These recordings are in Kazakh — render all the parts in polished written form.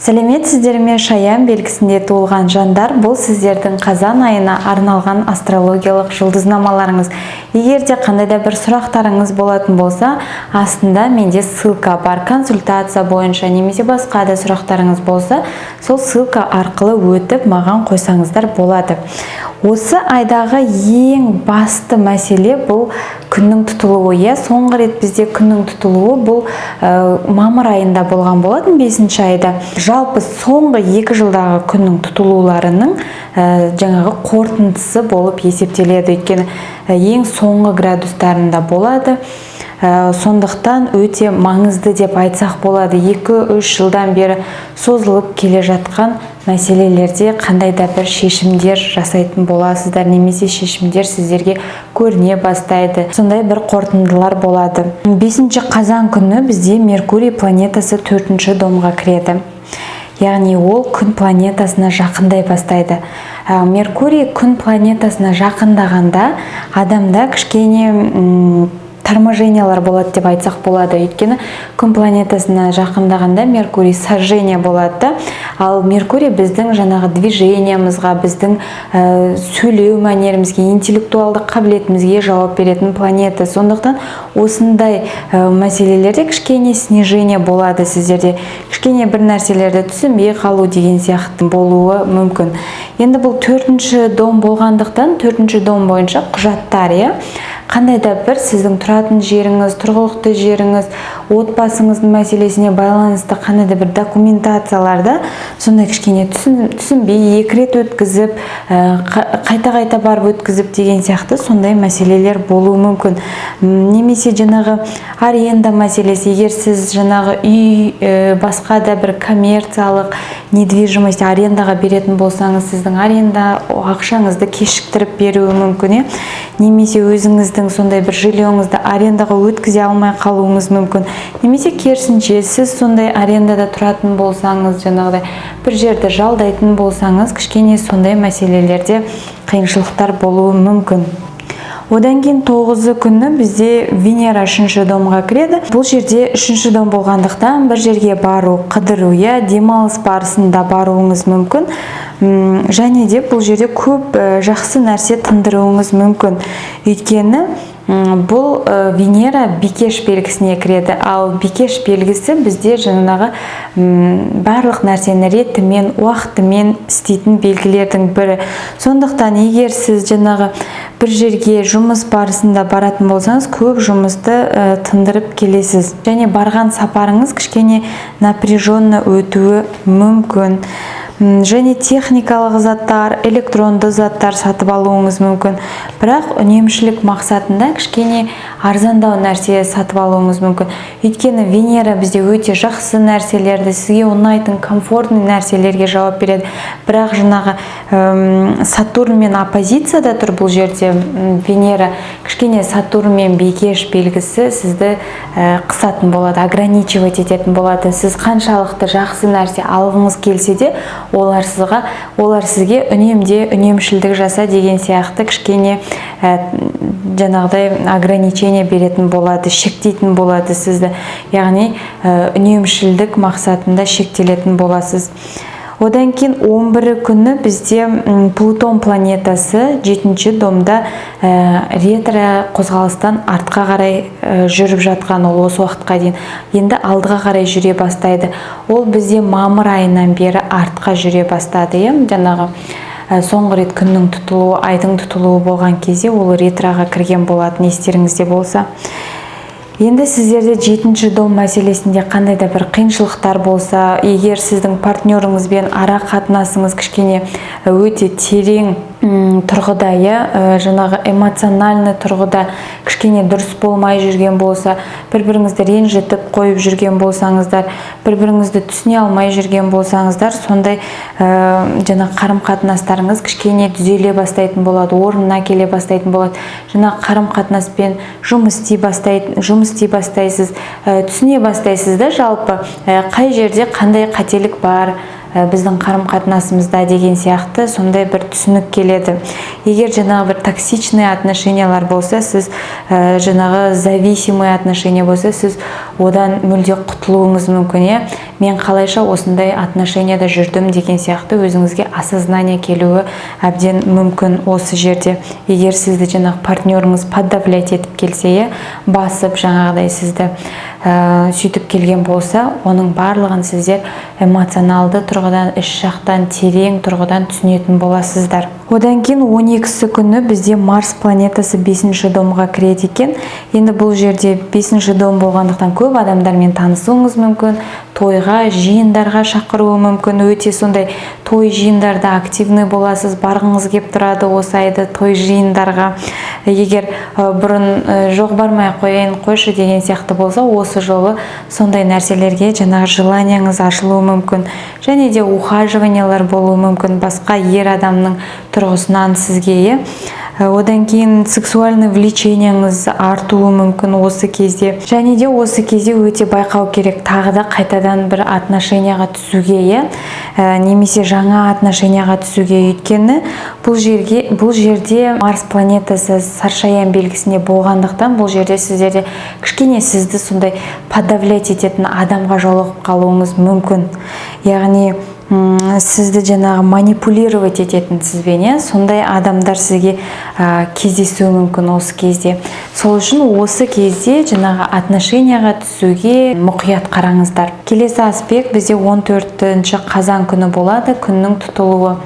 Сәлеметсіздер ме, Шаян белгісінде туылған жандар! Бұл сіздердің қазан айына арналған астрологиялық жұлдызнамаларыңыз. Егер де қандай да бір сұрақтарыңыз болатын болса, астында менде ссылка бар. Консультация бойынша немесе басқа да сұрақтарыңыз болса, сол ссылка арқылы өтіп, маған қойсаңыздар болады. Осы айдағы ең басты мәселе — бұл күннің тұтылуы, иә. Соңғы рет бізде күннің тұтылуы бұл мамыр айында болған болатын, бесінші айда. Жалпы соңғы 2 жылдағы күннің тұтылуларының жаңағы қорытындысы болып есептеледі, өйткені ең соңғы градустарында болады. Сондықтан өте маңызды деп айтсақ болады. 2-3 жылдан бері созылып келе жатқан мәселелерде қандай да бір шешімдер жасайтын боласыздар немесе шешімдер сіздерге көріне бастайды, сондай бір қорытындылар болады. 5 қазан күні бізде Меркурий планетасы төртінші домға кіреді, яғни ол күн планетасына жақындай бастайды. Меркурий күн планетасына жақындағанда адамда кішкене торможениялар болады деп айтсақ болады, өйткені күн планетасына жақындағанда Меркурий сожжение болады да. Ал Меркурий біздің жаңағы движениямызға, біздің сөйлеу мәнерімізге, интеллектуалдық қабілетімізге жауап беретін планета. Сондықтан осындай мәселелерде кішкене снижение болады сіздерде, кішкене бір нәрселерді түсінбей қалу деген сияқты болуы мүмкін. Енді бұл төртінші дом болғандықтан, төртінші дом бойынша құжаттар, иә, қандай да бір сіздің тұратын жеріңіз, тұрғылықты жеріңіз, отбасыңыздың мәселесіне байланысты қандай да бір документацияларда сондай кішкене түсінбей, екі рет өткізіп, қайта-қайта барып өткізіп деген сияқты сондай мәселелер болуы мүмкін. Немесе жаңағы аренда мәселесі, егер сіз жаңағы үй, басқа да бір коммерциялық недвижимость арендаға беретін болсаңыз, сіздің аренда ақшаңызды кешіктіріп беруі мүмкін, иә, немесе өзіңіздің сондай бір жильеңізді арендаға өткізе алмай қалуыңыз мүмкін, немесе керісінше, сіз сондай арендада тұратын болсаңыз, жаңағыдай бір жерді жалдайтын болсаңыз, кішкене сондай мәселелерде қиыншылықтар болуы мүмкін. Одан кейін 9-ы күні бізде Венера үшінші домға кіреді. Бұл жерде үшінші дом болғандықтан, бір жерге бару, қыдыру, иә, демалыс барысында баруыңыз мүмкін. Және де бұл жерде көп жақсы нәрсе тындыруыңыз мүмкін, өйткені бұл Венера бикеш белгісіне кіреді. Ал бикеш белгісі бізде жаңағы барлық нәрсені ретімен, уақытымен істейтін белгілердің бірі. Сондықтан егер сіз жаңағы бір жерге жұмыс барысында баратын болсаңыз, көп жұмысты тындырып келесіз және барған сапарыңыз кішкене напряженно өтуі мүмкін. Және техникалық заттар, электронды заттар сатып алуыңыз мүмкін, бірақ үнемшілік мақсатында кішкене арзандау нәрсе сатып алуыңыз мүмкін, өйткені Венера бізде өте жақсы нәрселерді, сізге ұнайтын комфортный нәрселерге жауап береді. Бірақ жаңағы Сатурнмен оппозицияда тұр бұл жерде Венера. Кішкене Сатурн мен бикеш белгісі сізді қысатын болады, ограничивать ететін болады. Сіз қаншалықты жақсы нәрсе алғыңыз келсе де, олар сізге үнемде, үнемшілдік жаса деген сияқты кішкене жаңағыдай ограничение беретін болады, шектейтін болады сізді, яғни үнемшілдік мақсатында шектелетін боласыз. Одан кейін 11 күні бізде Плутон планетасы жетінші домда ретро қозғалыстан артқа қарай жүріп жатқан ол осы уақытқа дейін, енді алдыға қарай жүре бастайды. Ол бізде мамыр айынан бері артқа жүре бастады, иә. Жаңағы соңғы рет күннің тұтылуы, айдың тұтылуы болған кезде ол ретроға кірген болатын, естеріңізде болса. Енді сіздерде жетінші дом мәселесінде қандай да бір қиыншылықтар болса, егер сіздің партнеріңізбен ара қатынасыңыз кішкене өте терең тұрғыда, иә, жаңағы эмоциональный тұрғыда кішкене дұрыс болмай жүрген болса, бір біріңізді ренжітіп қойып жүрген болсаңыздар, бір біріңізді түсіне алмай жүрген болсаңыздар, сондай жаңағы қарым қатынастарыңыз кішкене түзеле бастайтын болады, орнына келе бастайтын болады. Жаңағы қарым қатынаспен жұмыс істей бастайсыз, түсіне бастайсыз да, жалпы қай жерде қандай қателік бар біздің қарым қатынасымызда деген сияқты сондай бір түсінік келеді. Егер жаңағы бір токсичный отношениялар болса, сіз жаңағы зависимый отношения болса, сіз Одан мүлде құтылуыңыз мүмкін, иә. Мен қалайша осындай отношенияда жүрдім деген сияқты өзіңізге осознание келуі әбден мүмкін осы жерде. Егер сізді жаңағы партнеріңіз подавлять етіп келсе, иә, басып, жаңағыдай сізді сөйтіп келген болса, оның барлығын сіздер эмоционалды тұрғыдан, іш жақтан, терең тұрғыдан түсінетін боласыздар. Одан кейін 12-сі күні бізде Марс планетасы бесінші домға кіреді екен. Енді бұл жерде бесінші дом болғандықтан, көп адамдармен танысуыңыз мүмкін, тойға, жиындарға шақыруы мүмкін. Өте сондай той жиындарда активный боласыз, барғыңыз келіп тұрады осы айды той жиындарға. Егер бұрын жоқ, бармай ақ қояйын, қойшы деген сияқты болса, осы жолы сондай нәрселерге жаңағы желанияңыз ашылуы мүмкін. Және де ухаживаниялар болуы мүмкін басқа ер адамның тұрғысынан сізге, иә. Одан кейін сексуальный влечениеңіз артуы мүмкін осы кезде. Және де осы кезде өте байқау керек тағы да қайтадан бір отношенияға түсуге, иә, немесе жаңа отношенияға түсуге. Өйткені бұл жерде Марс планетасы Саршаян белгісінде болғандықтан, бұл жерде сіздерде кішкене сізді сондай подавлять ететін адамға жолығып қалуыңыз мүмкін. Яғни сізді жаңағы манипулировать ететін сізбен, иә, сондай адамдар сізге кездесуі мүмкін осы кезде. Сол үшін осы кезде жаңағы отношенияға түсуге мұқият қараңыздар. Келесі аспект бізде 14 қазан күні болады, күннің тұтылуы.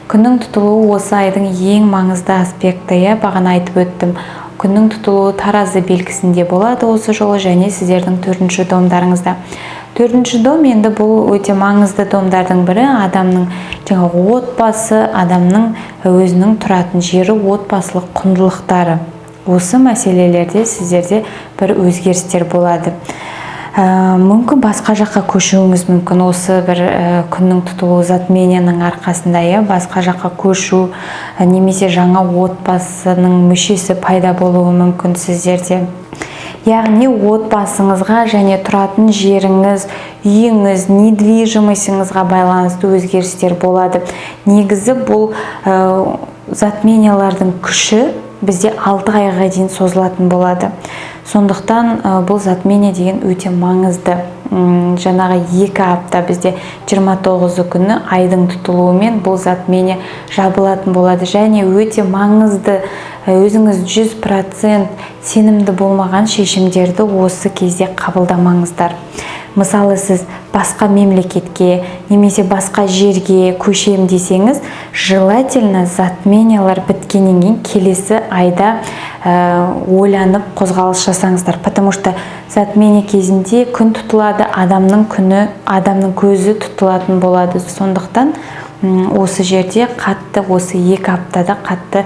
Күннің тұтылуы осы айдың ең маңызды аспекті, иә, бағана айтып өттім. Күннің тұтылуы Таразы белгісінде болады осы жолы және сіздердің төртінші домдарыңызда. Төртінші дом енді бұл өте маңызды домдардың бірі. Адамның жаңағы отбасы, адамның өзінің тұратын жері, отбасылық құндылықтары. Осы мәселелерде сіздерде бір өзгерістер болады. Мүмкін басқа жаққа көшуіңіз мүмкін осы бір күннің тұтылуы, затменияның арқасында, иә, басқа жаққа көшу немесе жаңа отбасының мүшесі пайда болуы мүмкін сіздерде. Яғни отбасыңызға және тұратын жеріңіз, үйіңіз, недвижимостіңізға байланысты өзгерістер болады. Негізі бұл затмениялардың күші бізде 6 айға дейін созылатын болады. Сондықтан бұл затмение деген өте маңызды. Жаңағы 2 апта бізде 29 күні айдың тұтылуымен бұл затмение жабылатын болады. Және өте маңызды, өзіңіз 100% сенімді болмаған шешімдерді осы кезде қабылдамаңыздар. Мысалы, сіз басқа мемлекетке немесе басқа жерге көшем десеңіз, желательно затмениялар біткеннен кейін келесі айда ойланып қозғалыс жасаңыздар, потому что затмение кезінде күн тұтылады, адамның күні, адамның көзі тұтылатын болады. Сондықтан осы жерде қатты, осы 2 аптада қатты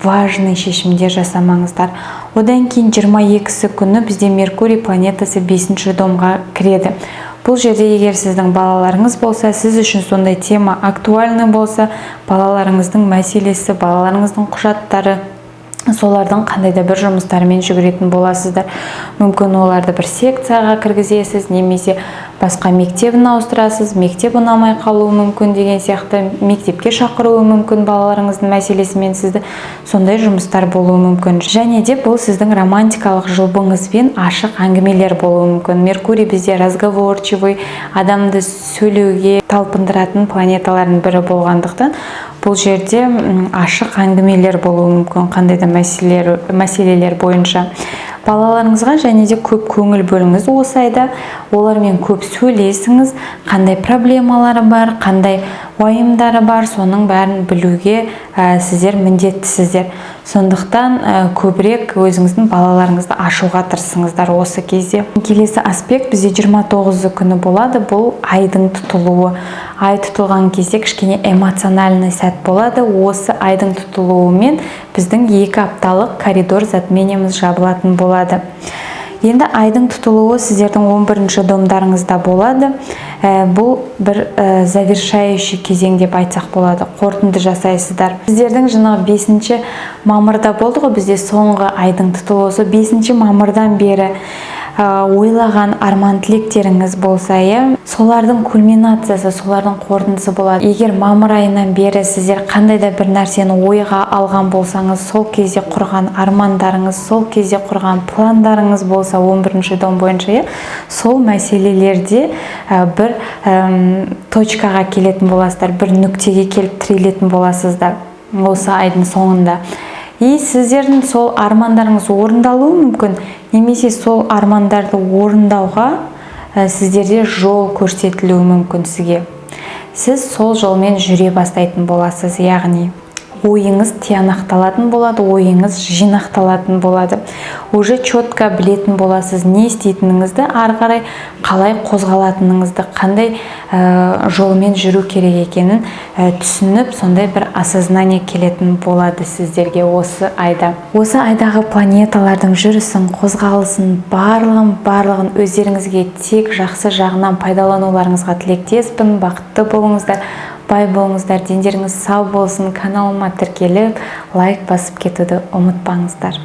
важный шешімдер жасамаңыздар. Одан кейін 22-сі күні бізде Меркурий планетасы бесінші домға кіреді. Бұл жерде егер сіздің балаларыңыз болса, сіз үшін сондай тема актуальный болса, балаларыңыздың мәселесі, балаларыңыздың құжаттары, солардың қандай да бір жұмыстарымен жүгіретін боласыздар. Мүмкін, оларды бір секцияға кіргізесіз немесе басқа мектебін ауыстырасыз, мектеп ұнамай қалуы мүмкін деген сияқты, мектепке шақыруы мүмкін балаларыңыздың мәселесімен сізді, сондай жұмыстар болуы мүмкін. Және де бұл сіздің романтикалық жұбыңызбен ашық әңгімелер болуы мүмкін. Меркурий бізде разговорчивый, адамды сөйлеуге талпындыратын планеталардың бірі болғандықтан, бұл жерде ашық әңгімелер болуы мүмкін қандай да мәселелер бойынша. Балаларыңызға және де көп көңіл бөліңіз осы айда, олармен көп сөйлесіңіз. Қандай проблемалары бар, қандай уайымдары бар, соның бәрін білуге сіздер міндеттісіздер. Сондықтан көбірек өзіңіздің балаларыңызды ашуға тырысыңыздар осы кезде. Келесі аспект бізде 29 күні болады, бұл айдың тұтылуы. Ай тұтылған кезде кішкене эмоциональный сәт болады. Осы айдың тұтылуымен біздің 2 апталық коридор затмениеміз жабылатын болады. Енді айдың тұтылуы сіздердің 11 домдарыңызда болады. Бұл бір завершающий кезең деп айтсақ болады, қорытынды жасайсыздар. Сіздердің жаңағы 5 мамырда болды ғой бізде соңғы айдың тұтылуы. Сол 5 мамырдан бері Ойлаған арман тілектеріңіз болса, иә, солардың кульминациясы, солардың қорытындысы болады. Егер мамыр айынан бері сіздер қандай да бір нәрсені ойға алған болсаңыз, сол кезде құрған армандарыңыз, сол кезде құрған пландарыңыз болса, 11 дом бойынша, иә, сол мәселелерде бір точкаға келетін боласыздар, бір нүктеге келіп тірелетін боласыздар осы айдың соңында. И сіздердің сол армандарыңыз орындалуы мүмкін немесе сол армандарды орындауға сіздерде жол көрсетілуі мүмкін сізге. Сіз сол жолмен жүре бастайтын боласыз, яғни ойыңыз тиянақталатын болады, ойыңыз жинақталатын болады. Уже четко білетін боласыз не істейтініңізді, ары қарай қалай қозғалатыныңызды, қандай жолмен жүру керек екенін түсініп, сондай бір осознание келетін болады сіздерге осы айда. Осы айдағы планеталардың жүрісін, қозғалысын, барлығын өздеріңізге тек жақсы жағынан пайдалануларыңызға тілектеспін. Бақытты болыңыздар, бай болыңыздар, дендеріңіз сау болсын! Каналыма тіркеліп, лайк басып кетуді ұмытпаңыздар.